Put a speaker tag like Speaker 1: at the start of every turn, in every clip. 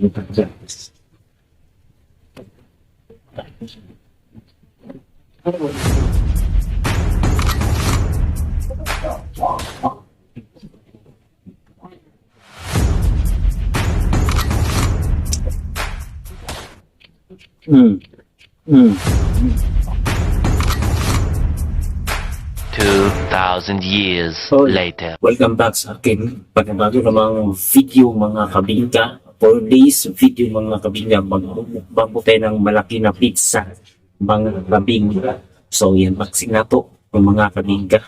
Speaker 1: 2,000 years
Speaker 2: Hoy.
Speaker 1: Later.
Speaker 2: Welcome back sa akin panibago namang video, mga kabingka. For this video, mga kabingka, magmumukbang po tayo ng malaki na pizza, mga kabingka. So yan, unboxing na to ng mga kabingka.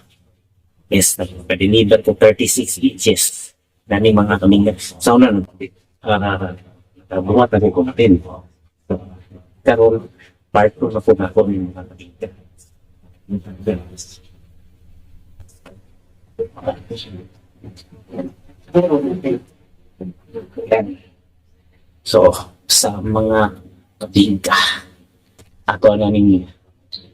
Speaker 2: Yes, nagpa-deliver ko 36 inches. Dani, mga kabingka. So na, buhat na ko natin. So, karon part 2 na po na ako ng mga kabingka. Yan. So, sa mga kabingka, ato na ninyo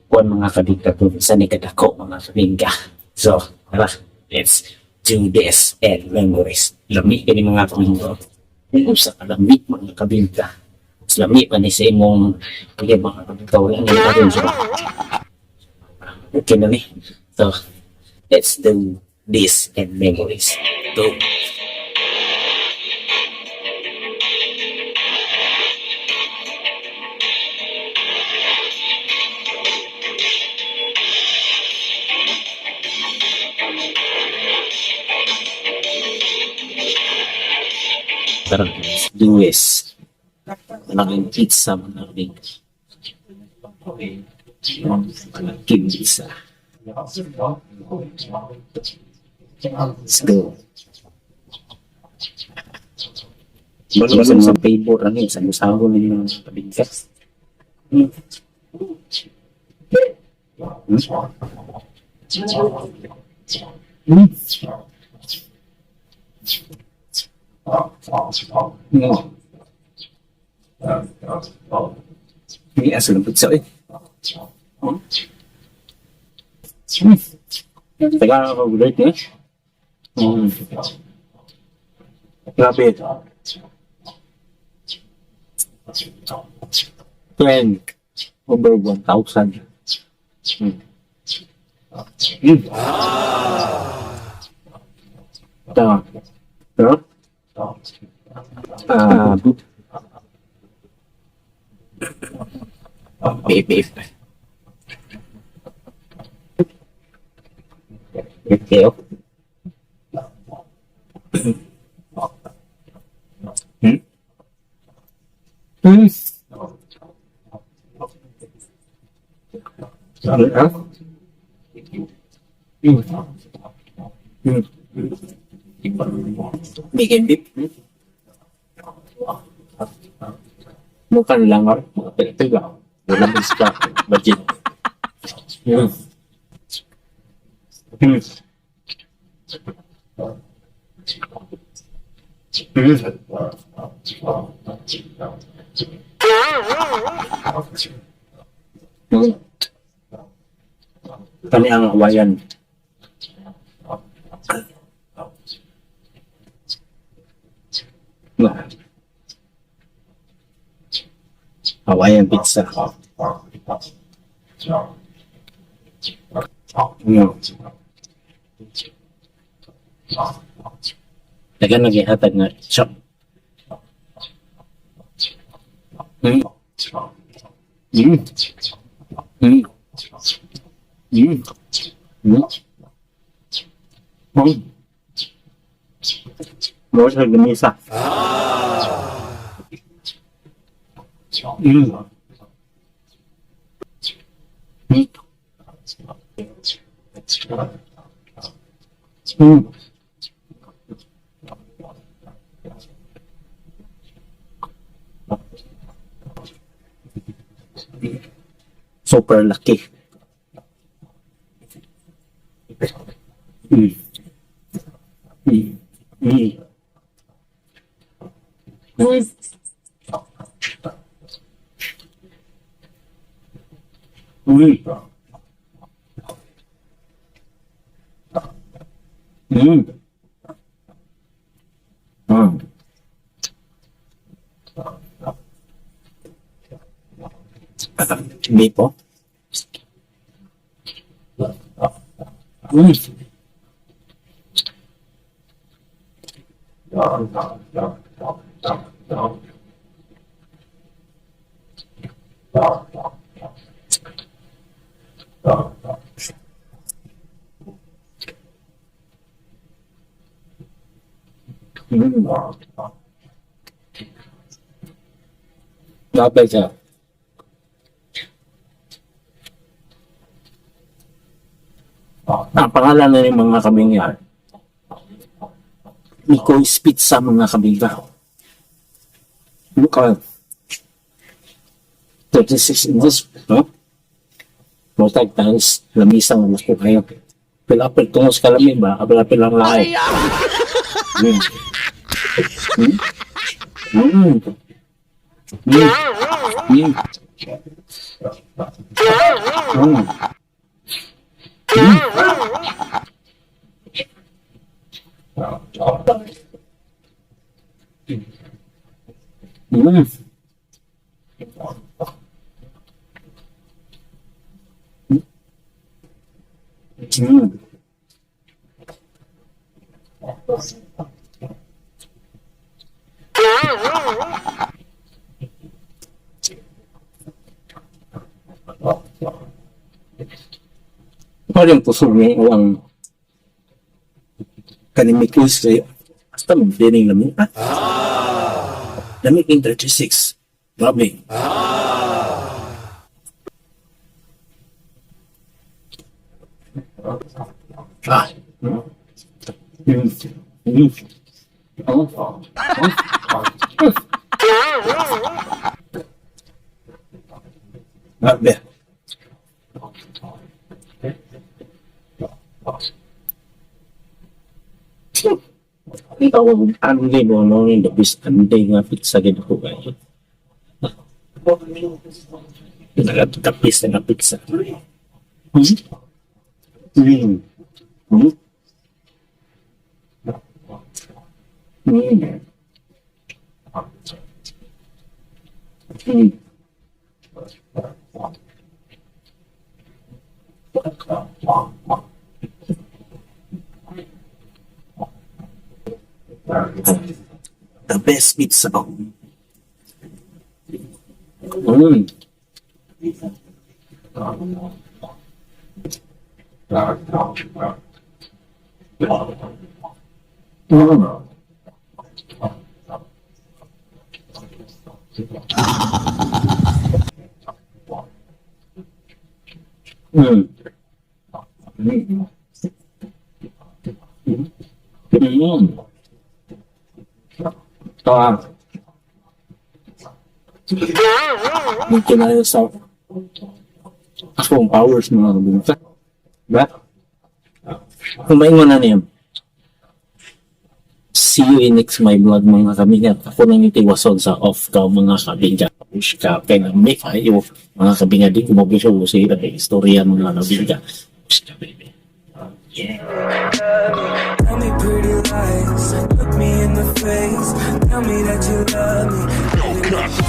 Speaker 2: kuan, mga kabingka, kung sa ni kadako, mga kabingka. So, tara, let's do this and memories. Lami kini, mga kabingka. Kung sa kalami, mga kabingka. Mas lami pa ni sa imong kaya, mga kabingka, wala ni karon sa. Okay na ni. So, let's do this and memories. Go. Tara, let's do this. Malaking pizza, mga kabingka. Malaking pizza. Let's go. Balong sa mga flavor, ano yun, sa ninyo, mga kabingka. Hindi asa ng pizza eh. Teka, ako eh. Grabe. 10 over 1,000. Ito. Ito. Ah, good. Beep, beep. Okay. Oh. Sorry, ah? Bacon beef. Mukhang lang, ah. Mga pilipil lang. Wala mo sa budget. Kani ang Hawaiian. No. Hawaiian pizza. No. Dagan naghihatag nga chop. Mo sa gamisa. Super laki. Beef po. Grabe siya. Ang pangalan na yung mga kabingga, Mikoy's Pizza, mga kabingga. Look at 36 inches, no? Multag times, lamisang mas ko kayo. Apil-apil tungos kalami ba? Apil-apil lang lahi. Parang kusog ni ang kanimikos kayo. Basta mag-feeling namin. Ah. Lamig in 36. Grabe. Ah. Oh. Oh. Grabe. Ikaw, ang mo, no, yung the best, ang day nga pizza gid ko kayo. Nagkatapis na pizza. The best pizza. Ah. Medyo na sa akong powers, mga kabinta. Ba? Kung maingon na niya, see you in next my vlog, mga kabinga. Ako nang itiwason sa off ka, mga kabinga. Wish ka, kaya may kayo mga kabinga, di ko mabisyo sa istorya, mga kabinga. Wish ka, baby. Yeah.
Speaker 1: Tell me pretty lies, look me in the face. Tell me that you love me.